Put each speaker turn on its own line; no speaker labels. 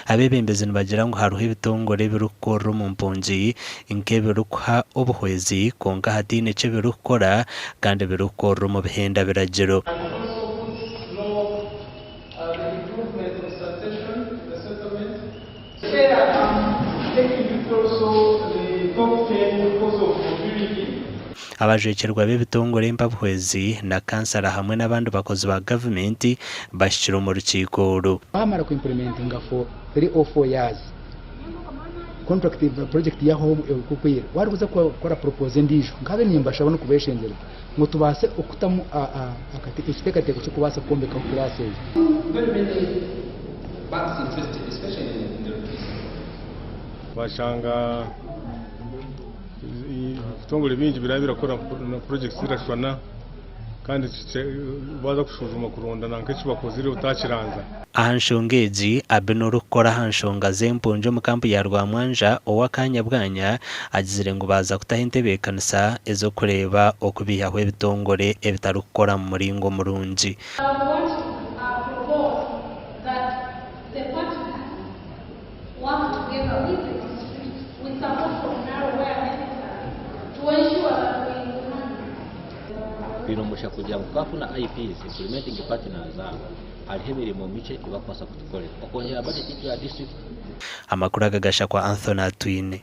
Abeebembezi nibagira ngu hariho ebitongore ebirikukorera omu mpungi nk'ebirikuha obuhwezi kwonka hataine eki birikukora kandi birikukorera omu bihenda biragiro. Abajwekyerwa b'ebitongore empabuhwezi na kansara hamwe n'abandi bakozi ba gavumenti bahikire omu rukiiko oru.
Baamara ku implementinga for 3 or 4 years contract project yahwaho okwire warikuza kukora proposal endiijo nkabe nimbashaba n'okubeshengyereza ngu tubaase okutamu ekiteekateeko ky'okubaasa kwombekaho class egi.
Very many banks interested especially in the rupees.
Washanga ebitongore bingi biraba birakora na projects zirashushana kandi waaza kushwijuma kuronda nanka eki bakozire otakiranza.
Aha nshonga egi, Abina orikukora aha nshonga z'empungi omu kampu ya Rwamwanja ow'akaanya bwanya agizire ngu baaza kutaho entebeekanisa ez'okureeba oku baihaho ebitongore ebitarikukora mu muringo murungi.
Twine omugisha kugira ngu twafuna IPs, Implementing Partners, aba, hariho emirimo mikye ei barikubaasa kutukorera. Okwongyera budget yaitu ya district.
Amakuru aga gashakwa Anthony Atwine.